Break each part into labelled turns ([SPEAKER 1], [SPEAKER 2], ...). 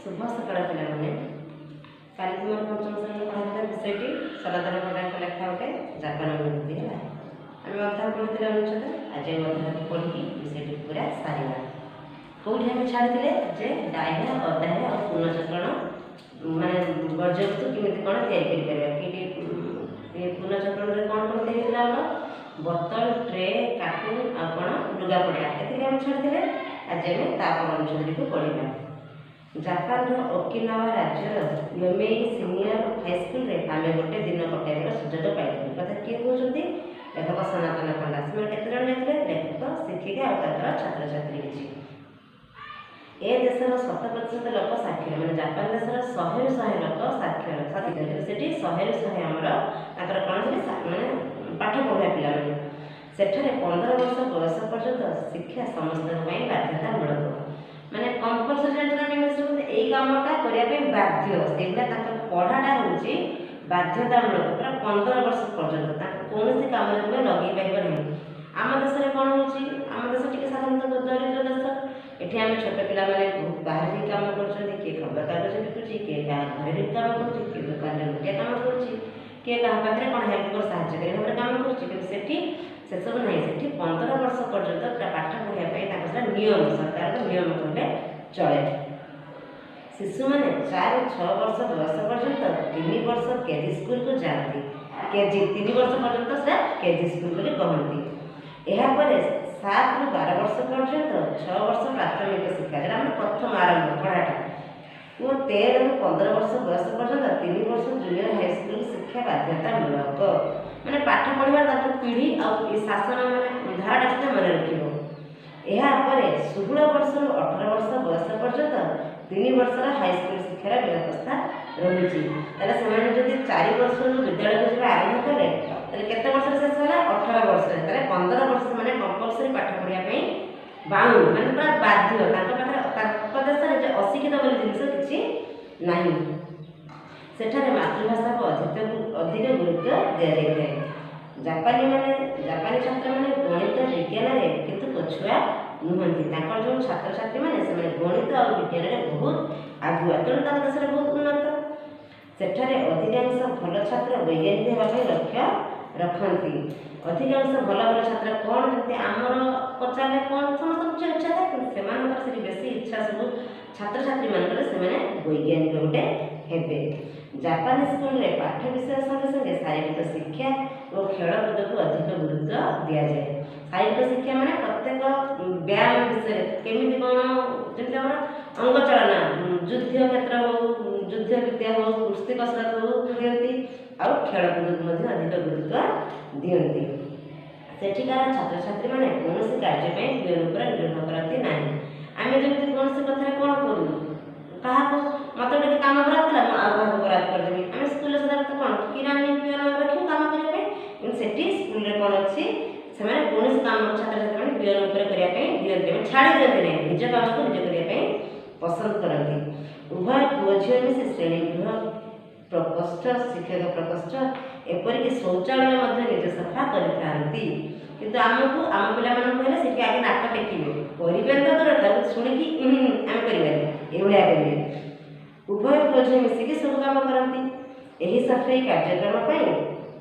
[SPEAKER 1] ଶୁଭ ସକାଳ ପିଲାମାନେ। କାଲି ତୁମର ପଞ୍ଚମ ଶ୍ରେଣୀରେ ପଢ଼ାଥିଲା ବିଷୟଟି ସନାତନ ପଣ୍ଡାଙ୍କ ଲେଖା ଗୋଟେ ଜାପାନ ଅନୁଭୂତି ହେଲା। ଆମେ ଅଧା ପଢ଼ିଥିଲେ ଅନୁଚ୍ଛେଦ, ଆଜି ଆମେ ଅଧା ପଢ଼ିକି ବିଷୟଟି ପୁରା ସାରିବା। କେଉଁଠି ଆମେ ଛାଡ଼ିଥିଲେ ଯେ ଦାହ୍ୟ, ଅଦାହ୍ୟ ଆଉ ପୂର୍ଣ୍ଣଚକ୍ରଣ, ମାନେ ବର୍ଜ୍ୟବସ୍ତୁ କେମିତି କ'ଣ ତିଆରି କରିପାରିବା। କେଉଁଠି ପୂର୍ଣ୍ଣଚକ୍ରଣରେ କ'ଣ କ'ଣ ତିଆରି ହେଇଥିଲା? ଆମର ବୋତଲ, ଟ୍ରେ, କାର୍ଟୁନ ଆଉ କ'ଣ ଲୁଗାପଟା, ଏତିକି ଆମେ ଛାଡ଼ିଥିଲେ। ଆଜି ଆମେ ତାପର ଅନୁଚ୍ଛେଦଟିକୁ ପଢ଼ିବା। ଜାପାନର ଓକିନାୱା ରାଜ୍ୟର ୟୋମେଇ ସିନିୟର ହାଇସ୍କୁଲରେ ଆମେ ଗୋଟେ ଦିନ କଟାଇବାର ସୁଯୋଗ ପାଇଥିଲୁ। କଥା କିଏ କହୁଛନ୍ତି? ଲେଖକ ସନାତନ ପଣ୍ଡା। ସେମାନେ କେତେ ଜଣ ଯାଇଥିଲେ? ଲେଖକ, ଶିକ୍ଷିକା ଆଉ ତାଙ୍କର ଛାତ୍ରଛାତ୍ରୀ କିଛି। ଏ ଦେଶର 100% ଲୋକ ସାକ୍ଷର, ମାନେ ଜାପାନ ଦେଶର 100ରୁ 100 ଲୋକ ସାକ୍ଷର। କିନ୍ତୁ ସେଠି 100ରୁ 100 ଆମର ତାଙ୍କର କ'ଣ ଥିଲେ? ମାନେ ପାଠ ପଢ଼ୁଆ ପିଲାମାନେ। ସେଠାରେ 15 ବର୍ଷ ବୟସ ପର୍ଯ୍ୟନ୍ତ ଶିକ୍ଷା ସମସ୍ତଙ୍କ ପାଇଁ ବାଧ୍ୟତାମୂଳକ, ମାନେ କମ୍ପଲସରି। ଜାଣିଛ ଆମେ ଇଂଲିଶରେ କୁହନ୍ତି ଏଇ କାମଟା କରିବା ପାଇଁ ବାଧ୍ୟ, ସେଇଭଳିଆ ତାଙ୍କର ପଢ଼ାଟା ହେଉଛି ବାଧ୍ୟତାମୂଳକ ପୁରା 15 ବର୍ଷ ପର୍ଯ୍ୟନ୍ତ। ତାଙ୍କୁ କୌଣସି କାମରେ ତୁମେ ଲଗେଇ ପାରିବ ନାହିଁ। ଆମ ଦେଶରେ କ'ଣ ହେଉଛି? ଆମ ଦେଶ ଟିକେ ସାଧାରଣତଃ ଦରିଦ୍ର ଦେଶ। ଏଠି ଆମେ ଛୋଟ ପିଲାମାନେ ବହୁତ ବାହାରେ ଯାଇ କାମ କରୁଛନ୍ତି। କିଏ ଖବରକାଗଜ ବିକୁଛି, କିଏ କାହା ଘରେ ବି କାମ କରୁଛି, କିଏ ଦୋକାନରେ ଗୋଟିଏ କାମ କରୁଛି, କିଏ କାହା ପାଖରେ କ'ଣ ହେଲ୍ପର, ସାହାଯ୍ୟକାରୀ ଭାବରେ କାମ କରୁଛି। କିନ୍ତୁ ସେଠି ସେସବୁ ନାହିଁ। ସେଠି 15 ବର୍ଷ ପର୍ଯ୍ୟନ୍ତ ପୁରା ପାଠ ପଢ଼ିବା ପାଇଁ ତାଙ୍କର ସେଟା ନିୟମ, ସରକାରଙ୍କ ନିୟମ କହିଲେ ଚଳେ। ଶିଶୁମାନେ 4ରୁ 6 ବର୍ଷ ବୟସ ପର୍ଯ୍ୟନ୍ତ 3 ବର୍ଷ କେଜି ସ୍କୁଲକୁ ଯାଆନ୍ତି। କେଜି, 3 ବର୍ଷ ପର୍ଯ୍ୟନ୍ତ ସେଟା କେଜି ସ୍କୁଲ ବୋଲି କହନ୍ତି। ଏହାପରେ 7ରୁ 12 ବର୍ଷ ପର୍ଯ୍ୟନ୍ତ 6 ବର୍ଷ ପ୍ରାଥମିକ ଶିକ୍ଷା, ଯେଉଁଟା ଆମର ପ୍ରଥମ ଆରମ୍ଭ ପଢ଼ାଟା, ଓ 13ରୁ 15 ବର୍ଷ ବୟସ ପର୍ଯ୍ୟନ୍ତ 3 ବର୍ଷ ଜୁନିୟର ହାଇସ୍କୁଲ ଶିକ୍ଷା ବାଧ୍ୟତାମୂଳକ। ମାନେ ପାଠ ପଢ଼ିବାର ତାଙ୍କ ପିଢ଼ି ଆଉ ଏ ଶାସନ ମାନେ ଧାରାଟା ମଧ୍ୟ ମନେ ରଖିବ। ଏହାପରେ 16 ବର୍ଷରୁ 18 ବର୍ଷ ବୟସ ପର୍ଯ୍ୟନ୍ତ 3 ବର୍ଷର ହାଇସ୍କୁଲ ଶିକ୍ଷାର ବ୍ୟବସ୍ଥା ରହିଛି। ତାହେଲେ ସେମାନେ ଯଦି 4 ବର୍ଷରୁ ବିଦ୍ୟାଳୟକୁ ଯିବା ଆରମ୍ଭ କଲେ, ତାହେଲେ କେତେ ବର୍ଷରେ ଶେଷ ହେଲା? 18 ବର୍ଷରେ। ତାହେଲେ 15 ବର୍ଷ ସେମାନେ କମ୍ପଲସରି ପାଠ ପଢ଼ିବା ପାଇଁ ବାଉଣ୍ଡ, ମାନେ ପୁରା ବାଧ୍ୟ। ତାଙ୍କ ପାଖରେ, ତାଙ୍କ ଦେଶରେ ଯେ ଅଶିକ୍ଷିତ ବୋଲି ଜିନିଷ କିଛି ନାହିଁ। ସେଠାରେ ମାତୃଭାଷାକୁ ଅଧିକ ଗୁରୁତ୍ୱ ଦିଆଯାଇଥାଏ। ଜାପାନୀମାନେ, ଜାପାନୀ ଛାତ୍ରମାନେ ଗଣିତ ବିଜ୍ଞାନରେ କିନ୍ତୁ ପଛୁଆ ନୁହନ୍ତି। ତାଙ୍କର ଯେଉଁ ଛାତ୍ରଛାତ୍ରୀମାନେ, ସେମାନେ ଗଣିତ ଆଉ ବିଜ୍ଞାନରେ ବହୁତ ଆଗୁଆ, ତେଣୁ ତାଙ୍କ ଦେଶରେ ବହୁତ ଉନ୍ନତ। ସେଠାରେ ଅଧିକାଂଶ ଭଲ ଛାତ୍ର ବୈଜ୍ଞାନିକ ହେବା ପାଇଁ ଲକ୍ଷ୍ୟ ରଖନ୍ତି। ଅଧିକାଂଶ ଭଲ ଭଲ ଛାତ୍ର କ'ଣ, ଯେମିତି ଆମର ପଚାରିଲେ କ'ଣ ସମସ୍ତଙ୍କୁ କିଛି ଇଚ୍ଛା ଥାଏ, କିନ୍ତୁ ସେମାନଙ୍କର ସେଠି ବେଶୀ ଇଚ୍ଛା ସବୁ ଛାତ୍ରଛାତ୍ରୀମାନଙ୍କର, ସେମାନେ ବୈଜ୍ଞାନିକ ଗୋଟେ ହେବେ। ଜାପାନୀ ସ୍କୁଲରେ ପାଠ ବିଷୟ ସଙ୍ଗେ ସଙ୍ଗେ ଶାରୀରିକ ଶିକ୍ଷା ଓ ଖେଳକୁଦକୁ ଅଧିକ ଗୁରୁତ୍ୱ ଦିଆଯାଏ। ଶାରୀରିକ ଶିକ୍ଷା ମାନେ ପ୍ରତ୍ୟେକ ବ୍ୟାୟାମ ବିଷୟରେ କେମିତି କ'ଣ, ଯେମିତି ଆମର ଅଙ୍ଗଚାଳନା, ଯୁଦ୍ଧ କ୍ଷେତ୍ର ହେଉ, ଯୁଦ୍ଧ ବିଦ୍ୟା ହେଉ, କୁସ୍ତି କସରତ ହେଉ ଦିଅନ୍ତି, ଆଉ ଖେଳକୁଦକୁ ମଧ୍ୟ ଅଧିକ ଗୁରୁତ୍ୱ ଦିଅନ୍ତି। ସେଠିକାର ଛାତ୍ରଛାତ୍ରୀମାନେ କୌଣସି କାର୍ଯ୍ୟ ପାଇଁ ପିଅନ ଉପରେ ନିର୍ଭର କରନ୍ତି ନାହିଁ। ଆମେ ଯେମିତି କୌଣସି କଥାରେ କ'ଣ କରୁ, କାହାକୁ ମୋତେ ଗୋଟେ କାମ ବରାଦ ଥିଲା, ମୁଁ ଆଉ କାହାକୁ ବରାଦ କରିଦେବି। ଆମେ ସ୍କୁଲରେ ସାଧାରଣତଃ କ'ଣ କିରାନୀ, ପିଅନ ରଖିବୁ କାମ କରିବା ପାଇଁ। କିନ୍ତୁ ସେଠି ସ୍କୁଲରେ କ'ଣ ଅଛି? ସେମାନେ କୌଣସି କାମ ଛାତ୍ରଛାତ୍ରୀମାନେ ପିଅନ ଉପରେ କରିବା ପାଇଁ ଦିଅନ୍ତି ମାନେ ଛାଡ଼ି ଦିଅନ୍ତି ନାହିଁ। ନିଜ କାମକୁ ନିଜେ କରିବା ପାଇଁ ପସନ୍ଦ କରନ୍ତି। ଉଭୟ ପୁଅ ଝିଅ ମିଶି ଶ୍ରେଣୀଗୃହ, ପ୍ରକୋଷ୍ଠ, ଶିକ୍ଷକ ପ୍ରକୋଷ୍ଠ, ଏପରିକି ଶୌଚାଳୟ ମଧ୍ୟ ନିଜେ ସଫା କରିଥାନ୍ତି। କିନ୍ତୁ ଆମକୁ, ଆମ ପିଲାମାନଙ୍କୁ ହେଲେ ସେଠି ଆଗେ ନାକ ଟେକିବେ, କରିବେନି ତ ଦୂର, ତାକୁ ଶୁଣିକି ଆମେ କରିବାନି ଏଇଭଳିଆ କରିବେ। ଉଭୟ ପୁଅ ଝିଅ ମିଶିକି ସବୁ କାମ କରନ୍ତି। ଏହି ସଫେଇ କାର୍ଯ୍ୟକ୍ରମ ପାଇଁ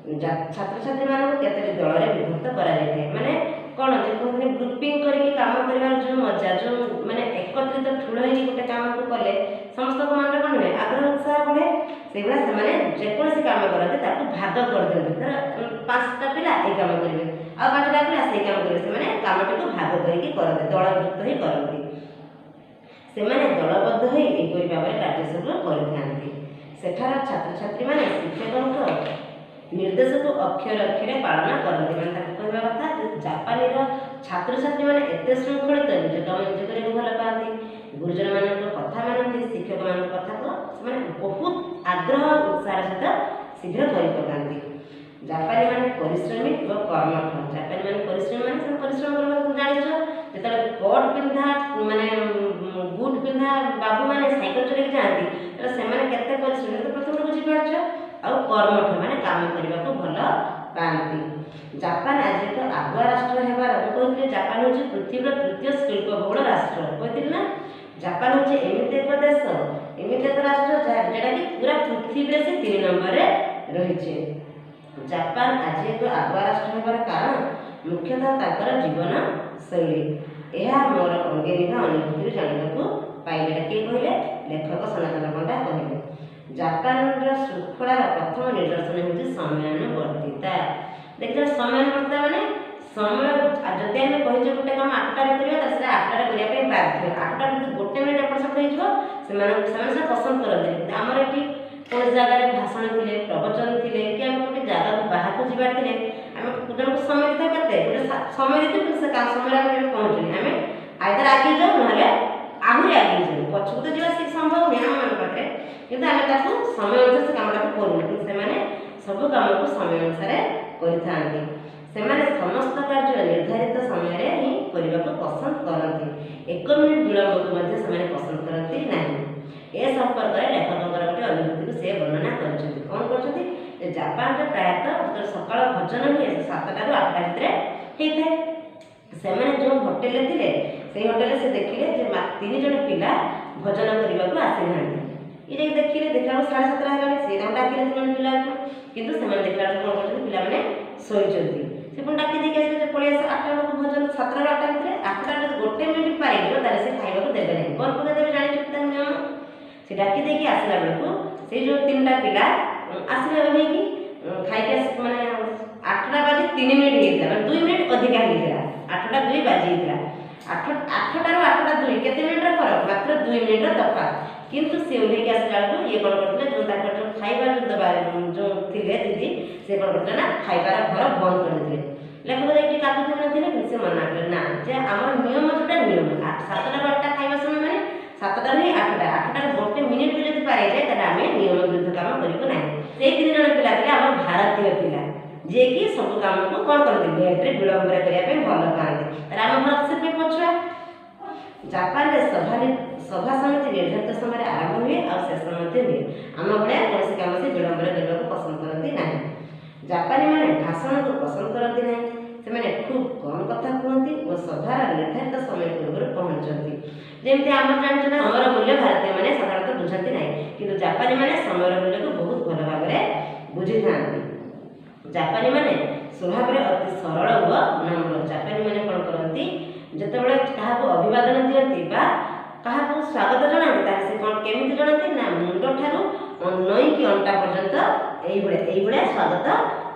[SPEAKER 1] ଛାତ୍ରଛାତ୍ରୀମାନଙ୍କୁ କେତୋଟି ଦଳରେ ବିଭକ୍ତ କରାଯାଇଥାଏ। ମାନେ କ'ଣ ଯେ କୁହନ୍ତିନି, ଗ୍ରୁପିଂ କରିକି କାମ କରିବାର ଯେଉଁ ମଜା, ଯେଉଁ ମାନେ ଏକତ୍ରିତ ଠୁଳ ହେଇକି ଗୋଟେ କାମକୁ କଲେ ସମସ୍ତଙ୍କ ମନରେ କ'ଣ ହୁଏ? ଆଗ୍ରହ, ଉତ୍ସାହ ବଢ଼େ। ସେଇଭଳିଆ ସେମାନେ ଯେକୌଣସି କାମ କରନ୍ତି ତାକୁ ଭାଗ କରିଦିଅନ୍ତି। ଧର 5ଟା ପିଲା ଏଇ କାମ କରିବେ ଆଉ 5ଟା ପିଲା ସେଇ କାମ କରିବେ। ସେମାନେ କାମଟିକୁ ଭାଗ କରିକି କରନ୍ତି, ଦଳଭୁକ୍ତ ହେଇ କରନ୍ତି। ସେମାନେ ଦଳବଦ୍ଧ ହୋଇ ଏହିପରି ଭାବରେ କାର୍ଯ୍ୟ ସବୁ କରିଥାନ୍ତି। ସେଠାର ଛାତ୍ରଛାତ୍ରୀମାନେ ଶିକ୍ଷକଙ୍କ ନିର୍ଦ୍ଦେଶକୁ ଅକ୍ଷରେ ଅକ୍ଷରେ ପାଳନ କରନ୍ତି। ମାନେ ତାକୁ କହିବା କଥା ଯେ ଜାପାନୀର ଛାତ୍ରଛାତ୍ରୀମାନେ ଏତେ ଶୃଙ୍ଖଳିତ, ନିଜ କାମ ନିଜେ କରିବାକୁ ଭଲ ପାଆନ୍ତି, ଗୁରୁଜନମାନଙ୍କ କଥା ମାନନ୍ତି, ଶିକ୍ଷକମାନଙ୍କ କଥାକୁ ସେମାନେ ବହୁତ ଆଗ୍ରହ ଉତ୍ସାହର ସହିତ ଶୀଘ୍ର କରି ପକାନ୍ତି। ଜାପାନୀମାନେ ପରିଶ୍ରମୀ ଓ କର୍ମଠ। ଜାପାନୀମାନେ ପରିଶ୍ରମୀ, ମାନେ ସେମାନେ ପରିଶ୍ରମ କରିବାକୁ ଜାଣିଛ। ଯେତେବେଳେ କୋଟ୍ ପିନ୍ଧା, ମାନେ ବୁଟ୍ ପିନ୍ଧା ବାବୁମାନେ ସାଇକେଲ ଚଲେଇକି ଯାଆନ୍ତି, ତାହେଲେ ସେମାନେ କେତେ ପରିଶ୍ରମୀ ତ ପ୍ରଥମରୁ ବୁଝିପାରୁଛ। ଆଉ କର୍ମଠ ମାନେ କାମ କରିବାକୁ ଭଲ ପାଆନ୍ତି। ଜାପାନ ଆଜି ଏକ ଆଗୁଆ ରାଷ୍ଟ୍ର ହେବାର, ମୁଁ କହୁଥିଲି ଜାପାନ ହେଉଛି ପୃଥିବୀର ତୃତୀୟ ଶିଳ୍ପବହୁଳ ରାଷ୍ଟ୍ର, କହିଥିଲି ନା? ଜାପାନ ହେଉଛି ଏମିତି ଏକ ଦେଶ, ଏମିତି ଏକ ରାଷ୍ଟ୍ର ଯାହା ଯେଉଁଟାକି ପୁରା ପୃଥିବୀରେ ସେ 3 ନମ୍ବରରେ ରହିଛି। ଜାପାନ ଆଜି ଏକ ଆଗୁଆ ରାଷ୍ଟ୍ର ହେବାର କାରଣ ମୁଖ୍ୟତଃ ତାଙ୍କର ଜୀବନ ଶୈଳୀ। ଏହା ମୋର ଅଙ୍ଗେନିଭା ଅନୁଭୂତିରୁ ଜାଣିବାକୁ ପାଇଲେ। ଏଇଟା କିଏ କହିଲେ? ଲେଖକ ସନାତନ ପଣ୍ଡା କହିଲେ। ଜାପାନର ଶୃଙ୍ଖଳାର ପ୍ରଥମ ନିଦର୍ଶନ ହେଉଛି ସମୟାନୁବର୍ତ୍ତିତା। ଦେଖିଲ, ସମୟାନୁବର୍ତ୍ତିତା ମାନେ ସମୟ। ଯଦି ଆମେ କହିଛେ ଗୋଟେ କାମ 8ଟାରେ କରିବା, ତାହେଲେ ସେଟା 8ଟାରେ କରିବା ପାଇଁ ବାଧ୍ୟ। 8ଟା ଯଦି ଗୋଟେ ମିନିଟ୍ ଏପଟ ସେପଟ ହେଇଯିବ, ସେମାନେ ସେଟା ପସନ୍ଦ କରନ୍ତିନି। କିନ୍ତୁ ଆମର ଏଠି କୌଣସି ଜାଗାରେ ଭାଷଣ ଥିଲେ, ପ୍ରବଚନ ଥିଲେ କି ଆମେ ଗୋଟେ ଜାଗାକୁ ବାହାରକୁ ଯିବାର ଥିଲେ, ଆମେ ଜଣକୁ ସମୟ ଦେଇଥାଉ। କେତେ ଗୋଟେ ସମୟ ଦେଇଥାଉ, କିନ୍ତୁ ସେ ସମୟରେ ଆମେ କେବେ ପହଞ୍ଚୁନି। ଆମେ ଆଇଦର ଆଗେଇ ଯାଉ, ନହେଲେ ଆହୁରି ଆଗେଇ ଯାଉ। ପଛକୁ ତ ଯିବା ସେ ସମ୍ଭବ ନୁହେଁ ଆମମାନଙ୍କ ପାଖରେ, କିନ୍ତୁ ଆମେ ତାକୁ ସମୟ ଅନୁସାରେ ସେ କାମଟାକୁ କରୁନୁ। କିନ୍ତୁ ସେମାନେ ସବୁ କାମକୁ ସମୟ ଅନୁସାରେ କରିଥାନ୍ତି। ସେମାନେ ସମସ୍ତ କାର୍ଯ୍ୟ ନିର୍ଦ୍ଧାରିତ ସମୟରେ ହିଁ କରିବାକୁ ପସନ୍ଦ କରନ୍ତି। 1 ମିନିଟ୍ ବିଳମ୍ବକୁ ମଧ୍ୟ ସେମାନେ ପସନ୍ଦ କରନ୍ତି ନାହିଁ। ଏ ସମ୍ପର୍କରେ ଲେଖକଙ୍କର ଗୋଟେ ଅନୁଭୂତିକୁ ସେ ବର୍ଣ୍ଣନା କରିଛନ୍ତି। କ'ଣ କରୁଛନ୍ତି ଯେ ଜାପାନରେ ପ୍ରାୟତଃ ଯେତେବେଳେ ସକାଳ ଭୋଜନ ହୁଏ, ସେ 7ଟାରୁ 8ଟା ଭିତରେ ହେଇଥାଏ। ସେମାନେ ଯେଉଁ ହୋଟେଲରେ ଥିଲେ, ସେଇ ହୋଟେଲରେ ସେ ଦେଖିଲେ ଯେ 3 ଜଣ ପିଲା ଭୋଜନ କରିବାକୁ ଆସିନାହାନ୍ତି। ଇଏ ଯାଇକି ଦେଖିଲେ, ଦେଖିଲା ବେଳକୁ 7:30 ହେଲାଣି। ସେ ତାଙ୍କୁ ଡାକିଲେ 3 ଜଣ ପିଲାଙ୍କୁ, କିନ୍ତୁ ସେମାନେ ଦେଖିଲା ବେଳକୁ କ'ଣ କରୁଛନ୍ତି? ପିଲାମାନେ ଶୋଇଛନ୍ତି। ସେ ପୁଣି ଡାକି ଦେଇକି ଆସିଲେ ଯେ ପଳେଇ ଆସ 8ଟା ବେଳକୁ ଭୋଜନ, 7ଟାରୁ 8ଟା ଭିତରେ। 8ଟା ଯଦି ଗୋଟେ ମିନିଟ୍ ପାରିଯିବ, ତାହେଲେ ସେ ଖାଇବାକୁ ଦେବେ ନାହିଁ, ବନ୍ଦ ପକାଇ ଦେବେ। ଜାଣିଛନ୍ତି ତାଙ୍କ ନିୟମ। ସେ ଡାକି ଦେଇକି ଆସିଲା ବେଳକୁ ସେଇ ଯେଉଁ 3ଟା ପିଲା ଆସିଲେ ଓହ୍ଲେଇକି ଖାଇକି ଆସି, ମାନେ 8ଟା ବାଜି 3 ମିନିଟ୍ ହେଇଥିଲା, ମାନେ 2 ମିନିଟ୍ ଅଧିକା ହେଇଥିଲା। 8ଟା 2 ବାଜି ହେଇଥିଲା। 8ଟାରୁ 8ଟା 2 କେତେ ମିନିଟ୍ର ଫରକ? ମାତ୍ର 2 ମିନିଟ୍ର ତଫାତ୍। କିନ୍ତୁ ସେ ଓହ୍ଲେଇକି ଆସିଲା ବେଳକୁ ଇଏ କ'ଣ କରିଥିଲେ? ଯେଉଁ ତାଙ୍କର ଯେଉଁ ଖାଇବା ଯେଉଁ ଦେବା ଯେଉଁ ଥିଲେ ଦିଦି, ସେ କ'ଣ କରିଥିଲେ ନା ଖାଇବାର ଘର ବନ୍ଦ କରିଦେଇଥିଲେ। ଲେଖକ ଯାଇକି କାକୁତି ନଥିଲେ, କିନ୍ତୁ ସେ ମନା କଲେ ନା ଯେ ଆମର ନିୟମ ଯେଉଁଟା ନିୟମ, 7ଟାରୁ 8ଟା ଖାଇବା ସମୟ ମାନେ 7ଟାରୁ ହିଁ 8ଟା। 8ଟାରୁ ଗୋଟେ ମିନିଟ୍ ବି ଯଦି ପାରିଯାଏ, ତାହେଲେ ଆମେ ନିୟମ ବିରୁଦ୍ଧ କାମ କରିବୁ ନାହିଁ। ସେଇ 3 ଜଣ ପିଲା ଥିଲେ ଆମର ଭାରତୀୟ ପିଲା, ଯିଏକି ସବୁ କାମକୁ କ'ଣ କରନ୍ତି? ଲେଟ୍ରେ, ବିଳମ୍ବରେ କରିବା ପାଇଁ ଭଲ ପାଆନ୍ତି। ତାହେଲେ ଆମ ଭାରତ ସେଥିପାଇଁ ପଛୁଆ। ଜାପାନରେ ସଭା ସମିତି ନିର୍ଦ୍ଧାରିତ ସମୟରେ ଆରମ୍ଭ ହୁଏ ଆଉ ଶେଷ ମଧ୍ୟ ହୁଏ। ଆମ ଭଳିଆ କୌଣସି କାମ ସେ ବିଳମ୍ବରେ କରିବାକୁ ପସନ୍ଦ କରନ୍ତି ନାହିଁ। ଜାପାନୀମାନେ ଭାଷଣକୁ ପସନ୍ଦ କରନ୍ତି ନାହିଁ। ସେମାନେ ଖୁବ୍ କମ୍ କଥା କୁହନ୍ତି ଓ ସଭାର ନିର୍ଦ୍ଧାରିତ ସମୟ ପୂର୍ବରୁ ପହଞ୍ଚନ୍ତି। ଯେମିତି ଆମର ଜାଣିଛୁ ନା, ସମୟର ମୂଲ୍ୟ ଭାରତୀୟମାନେ ସାଧାରଣତଃ ବୁଝନ୍ତି ନାହିଁ, କିନ୍ତୁ ଜାପାନୀମାନେ ସମୟର ମୂଲ୍ୟକୁ ବହୁତ ଭଲ ଭାବରେ ବୁଝିଥାନ୍ତି। ଜାପାନୀମାନେ ସ୍ୱଭାବରେ ଅତି ସରଳ ଓ ନମ୍ର। ଜାପାନୀମାନେ କ'ଣ କରନ୍ତି? ଯେତେବେଳେ କାହାକୁ ଅଭିବାଦନ ଦିଅନ୍ତି ବା କାହାକୁ ସ୍ୱାଗତ ଜଣାନ୍ତି, ତାହେଲେ ସେ କ'ଣ କେମିତି ଜଣାନ୍ତି ନା ମୁଣ୍ଡ ଠାରୁ ନଇଁକି ଅଣ୍ଟା ପର୍ଯ୍ୟନ୍ତ ଏଇଭଳିଆ ଏଇଭଳିଆ ସ୍ୱାଗତ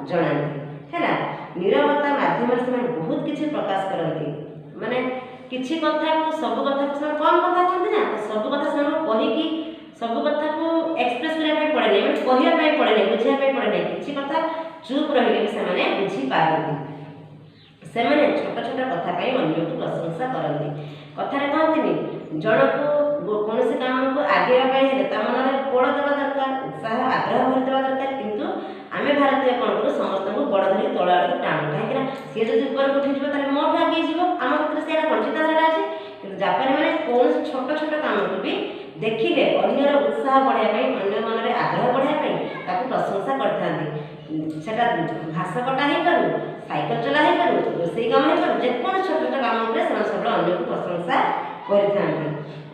[SPEAKER 1] ଜଣାନ୍ତି। ହେଲା, ନିରବତା ମାଧ୍ୟମରେ ସେମାନେ ବହୁତ କିଛି ପ୍ରକାଶ କରନ୍ତି। ମାନେ କିଛି କଥାକୁ, ସବୁ କଥାକୁ ସେମାନେ କମ୍ କଥା କୁହନ୍ତି ନା, ତ ସବୁ କଥା ସେମାନଙ୍କୁ କହିକି ସବୁ କଥାକୁ ଏକ୍ସପ୍ରେସ୍ କରିବା ପାଇଁ ପଡ଼େନି, ମାନେ କହିବା ପାଇଁ ପଡ଼େନି, ବୁଝିବା ପାଇଁ ପଡ଼େନି। କିଛି କଥା ଚୁପ୍ ରହିଲେ ବି ସେମାନେ ବୁଝିପାରନ୍ତି। ସେମାନେ ଛୋଟ ଛୋଟ କଥା ପାଇଁ ଅନ୍ୟକୁ ପ୍ରଶଂସା କରନ୍ତି। କଥାରେ କହନ୍ତିନି, ଜଣକୁ କୌଣସି କାମକୁ ଆଗେଇବା ପାଇଁ ହେଲେ ତା ମନରେ ବଳ ଦେବା ଦରକାର, ଉତ୍ସାହ ଆଗ୍ରହ ଭରି ଦେବା ଦରକାର। କିନ୍ତୁ ଆମେ ଭାରତୀୟ କ'ଣ କରୁ? ସମସ୍ତଙ୍କୁ ଗୋଡ଼ ଧରି ତଳ ଆଡ଼କୁ ଟାଣୁ। କାହିଁକି ନା ସିଏ ଯଦି ଉପରକୁ ଉଠିଯିବ, ତାହେଲେ ମୋଠୁ ଆଗେଇ ଯିବ। ଆମ ଭିତରେ ସେଇଟା କ'ଣ ଚିନ୍ତାଧାରାଟା ଅଛି। କିନ୍ତୁ ଜାପାନୀମାନେ କୌଣସି ଛୋଟ ଛୋଟ କାମକୁ ବି ଦେଖିଲେ ଅନ୍ୟର ଉତ୍ସାହ ବଢ଼ାଇବା ପାଇଁ, ଅନ୍ୟ ମନରେ ଆଗ୍ରହ ବଢ଼ାଇବା ପାଇଁ ତାକୁ ପ୍ରଶଂସା କରିଥାନ୍ତି। ସେଟା ଘାସ କଟା ହେଇପାରୁ, ସାଇକେଲ ଚଲା ହେଇପାରୁ, ରୋଷେଇ କାମ ହେଇପାରୁ, ଯେକୌଣସି ଛୋଟ ଛୋଟ କାମ ଉପରେ ସେମାନେ ସବୁବେଳେ ଅନ୍ୟକୁ ପ୍ରଶଂସା କରିଥାନ୍ତି।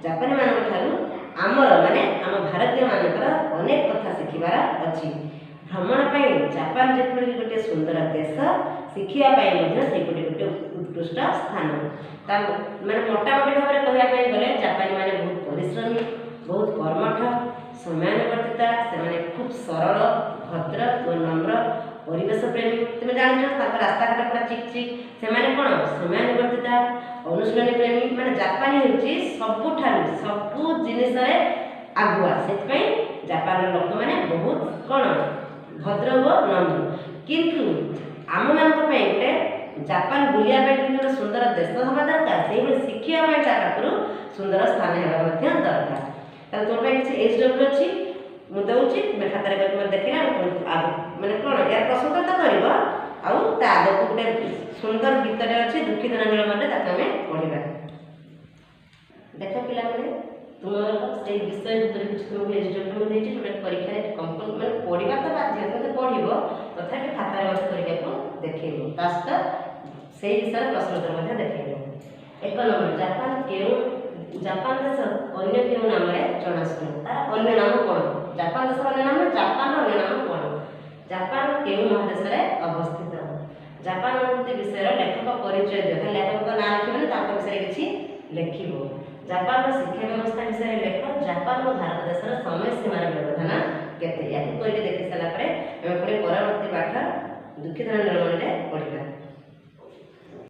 [SPEAKER 1] ଜାପାନୀମାନଙ୍କ ଠାରୁ ଆମର, ମାନେ ଆମ ଭାରତୀୟମାନଙ୍କର ଅନେକ କଥା ଶିଖିବାର ଅଛି। ଭ୍ରମଣ ପାଇଁ ଜାପାନ ଯେପରି ଗୋଟିଏ ସୁନ୍ଦର ଦେଶ, ଶିଖିବା ପାଇଁ ମଧ୍ୟ ସେପରି ଗୋଟିଏ ଉତ୍କୃଷ୍ଟ ସ୍ଥାନ। ତା ମାନେ ମୋଟାମୋଟି ଭାବରେ କହିବା ପାଇଁ ଗଲେ ଜାପାନୀମାନେ ବହୁତ ପରିଶ୍ରମୀ, ବହୁତ କର୍ମଠ, ସମୟାନୁବର୍ତ୍ତିତା। ସେମାନେ ଖୁବ୍ ସରଳ, ଭଦ୍ର ଓ ନମ୍ର, ପରିବେଶ ପ୍ରେମୀ। ତୁମେ ଜାଣିଛ ତାଙ୍କ ରାସ୍ତାଘାଟ ପୁରା ଚିକ୍ ଚିକ୍। ସେମାନେ କ'ଣ ସମୟାନୁବର୍ତ୍ତିତା, ଅନୁଶୀଳନୀ ପ୍ରେମୀ। ମାନେ ଜାପାନୀ ହେଉଛି ସବୁଠାରୁ ସବୁ ଜିନିଷରେ ଆଗୁଆ। ସେଥିପାଇଁ ଜାପାନର ଲୋକମାନେ ବହୁତ କ'ଣ ଭଦ୍ର ଓ ନମ୍ର। କିନ୍ତୁ ଆମମାନଙ୍କ ପାଇଁ ଗୋଟେ ଜାପାନ ବୁଲିବା ପାଇଁ ଯେମିତି ଗୋଟେ ସୁନ୍ଦର ଦେଶ ହେବା ଦରକାର, ସେଇଭଳି ଶିଖିବା ପାଇଁ ତା ପାଖରୁ ସୁନ୍ଦର ସ୍ଥାନ ହେବା ମଧ୍ୟ ଦରକାର। ତାହେଲେ ତୁମ ପାଇଁ କିଛି ଏଚ୍ ଡବ୍ଲ୍ୟୁ ଅଛି, ମୁଁ ଦେଉଛି, ତୁମେ ଖାତାରେ କରିକି ମୋତେ ଦେଖିଲେ ଆମେ ମାନେ କ'ଣ ଏହାର ପ୍ରଶ୍ନ ତ କରିବ। ଆଉ ତା ଆଗକୁ ଗୋଟେ ସୁନ୍ଦର ଗୀତଟେ ଅଛି ଦୁଃଖିତ ନୀଳମଣିରେ, ତାକୁ ଆମେ ପଢ଼ିବା। ଦେଖ ପିଲାମାନେ, ତୁମର ସେଇ ବିଷୟ ଭିତରେ କିଛି ତୁମକୁ ଏଚ୍ ଡବ୍ଲ୍ୟୁ ଦେଇଛି, ଯେଉଁଟା ପରୀକ୍ଷାରେ ମାନେ ପଢ଼ିବା ତ ବାଧ୍ୟ, ତୁମେ ପଢ଼ିବ, ତଥାପି ଖାତାରେ ମଧ୍ୟ କରିବାକୁ ଦେଖେଇବ। ତା ସହିତ ସେଇ ବିଷୟରେ ପ୍ରଶ୍ନୋତ୍ତର ମଧ୍ୟ ଦେଖେଇବ। 1 ନମ୍ବର, ଜାପାନ ଦେଶ ଅନ୍ୟ କେଉଁ ନାମରେ ଜଣାଶୁଣା? ତାର ଅନ୍ୟ ନାମ କ'ଣ? ଜାପାନ ଦେଶର ଅନ୍ୟ ନାମ, ଜାପାନର ଅନ୍ୟ ନାମ କ'ଣ? ଜାପାନ କେଉଁ ମହାଦେଶରେ ଅବସ୍ଥିତ? ଜାପାନ ଅନୁଭୂତି ବିଷୟର ଲେଖକ ପରିଚୟ ଦିଅ। ଖାଲି ଲେଖକଙ୍କ ନାଁ ଲେଖିବନି, ତାଙ୍କ ବିଷୟରେ କିଛି ଲେଖିବ। ଜାପାନର ଶିକ୍ଷା ବ୍ୟବସ୍ଥା ବିଷୟରେ ଲେଖ। ଜାପାନ ଓ ଭାରତ ଦେଶର ସମୟ ସୀମାର ବ୍ୟବଧାନ କେତେ? ୟାକୁ କରିକି ଦେଖି ସାରିଲା ପରେ ଆମେ ପୁଣି ପରବର୍ତ୍ତୀ ପାଠ ଦୁଃଖିତ